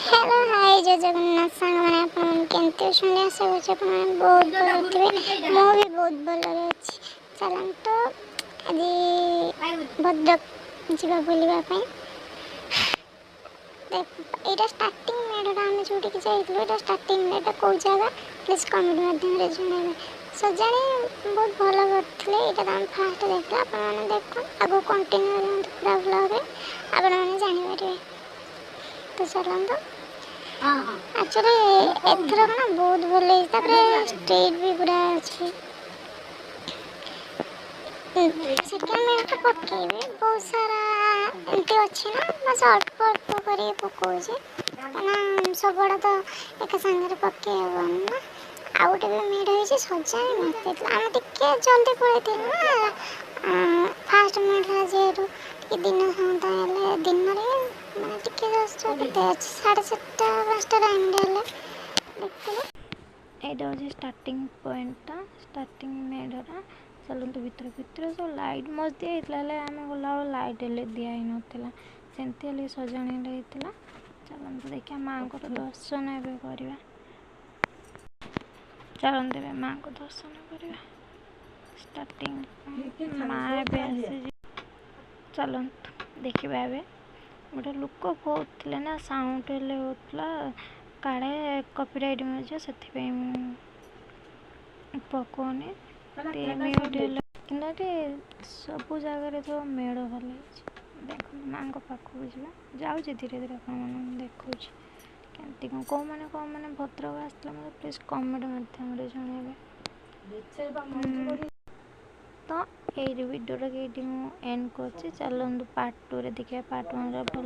Hello, high, ଜୟ ଜଗନ୍ନାଥ ସାଙ୍ଗମାନେ। ଆପଣମାନେ କେମିତି ଅଛନ୍ତି? ଆଶା କରୁଛି ଆପଣମାନେ ବହୁତ ଭଲ ଥିବେ। ମୁଁ ବି ବହୁତ ଭଲରେ ଅଛି। ଚାଲନ୍ତୁ, ଆଜି ଭଦ୍ରକ ଯିବା ବୁଲିବା ପାଇଁ। ଦେଖ, ଏଇଟା ଷ୍ଟାର୍ଟିଂ ମେଢ଼ଟା। ଆମେ ଯେଉଁଠିକି ଯାଇଥିଲୁ, ଏଇଟା ଷ୍ଟାର୍ଟିଂ। ଏଇଟା କେଉଁ ଜାଗା, ପ୍ଲିଜ୍ କମେଣ୍ଟ ମାଧ୍ୟମରେ ଜଣାଇବେ। ସଜାଣି ବହୁତ ଭଲ କରିଥିଲେ। ଏଇଟା ତ ଆମେ ଫାଷ୍ଟ ଦେଖିଲେ। ଆପଣମାନେ ଦେଖନ୍ତୁ, ଆଗକୁ କଣ୍ଟିନ୍ୟୁ ରୁହନ୍ତୁ ପୁରା ବ୍ଲଗ୍ରେ, ଆପଣମାନେ ଜାଣିପାରିବେ। ତ ଚାଲନ୍ତୁ। ଆକ୍ଚୁଆଲି ଏଥରକ ନା ବହୁତ ଭଲ ହେଇଛି। ତାପରେ ଷ୍ଟ୍ରିଟ୍ ବି ପୁରା ଅଛି। ସେକେଣ୍ଡ ମେଢ଼ ପକେଇବି। ବହୁତ ସାରା ଏମିତି ଅଛି ନା, ବାସ୍ ଅଳ୍ପ ଅଳ୍ପ କରିକି ପକାଉଛି, କାହିଁକିନା ସବୁଆଡ଼େ ତ ଏକା ସାଙ୍ଗରେ ପକେଇ ହେବନି ନା। ଆଉ ଗୋଟେ ବି ମେଢ଼ ହେଇଛି, ସଜାଣି ମାରିଦେଇଥିଲା। ଆମେ ଟିକେ ଜଲ୍ଦି ପଳେଇଥିଲୁ ନା, ଫାଷ୍ଟ ମେଢ଼ ଯେହେତୁ ଟିକେ ଦିନ ସନ୍ଧ୍ୟା ହେଲେ, ଦିନରେ ମାନେ ଟିକେ ଜଷ୍ଟ କେତେ ଅଛି, 4:30 5ଟା ଟାଇମ୍ରେ ହେଲେ ଦେଖିଥିଲୁ। ଏଇଟା ହେଉଛି ଷ୍ଟାର୍ଟିଂ ପଏଣ୍ଟଟା, ଷ୍ଟାର୍ଟିଂ ମେଢ଼ଟା। ଚାଲନ୍ତୁ ଭିତରେ। ଭିତରେ ସବୁ ଲାଇଟ୍ ମସ୍ତ ଦିଆ ହେଇଥିଲା, ହେଲେ ଆମେ ଗଲାବେଳକୁ ଲାଇଟ୍ ହେଲେ ଦିଆ ହେଇନଥିଲା। ସେମିତି ହେଲେ ସଜାଣି ହେଇଥିଲା। ଚାଲନ୍ତୁ ଦେଖିବା, ମାଆଙ୍କର ଦର୍ଶନ ଏବେ କରିବା। ଚାଲନ୍ତୁ, ଏବେ ମାଆଙ୍କ ଦର୍ଶନ କରିବା। ଷ୍ଟାର୍ଟିଂ ମା ଏବେ ଆସିଛି। ଚାଲନ୍ତୁ ଦେଖିବା ଏବେ। ଗୋଟେ ଲୋକ ବହୁତ ଥିଲେ ନା, ସାଉଣ୍ଡ ହେଲେ ହେଉଥିଲା, କାଳେ କପିରାଇଟ୍ ମିଳିଯିବ, ସେଥିପାଇଁ ମୁଁ ପକଉନି। ମ୍ୟୁଟ୍ ହେଲେ। କିନ୍ତୁ ଏଠି ସବୁ ଜାଗାରେ ଥିବ ମେଢ଼ ଭଲ ହେଇଛି। ଦେଖନ୍ତୁ, ମାଆଙ୍କ ପାଖକୁ ଯିବା। ଯାଉଛି ଧୀରେ ଧୀରେ, ଆପଣମାନଙ୍କୁ ଦେଖାଉଛି କେମିତି କ'ଣ। କେଉଁମାନେ କେଉଁମାନେ ଭଦ୍ରକ ଆସିଥିଲେ, ମୋତେ ପ୍ଲିଜ୍ କମେଣ୍ଟ ମାଧ୍ୟମରେ ଜଣାଇବେ। ତ ଏଇ ଭିଡ଼ିଓଟାକୁ ଏଇଠି ମୁଁ ଏଣ୍ଡ କରୁଛି। ଚାଲନ୍ତୁ, ପାର୍ଟ 2ରେ ଦେଖିବା। ପାର୍ଟ 1ରେ ଭଲ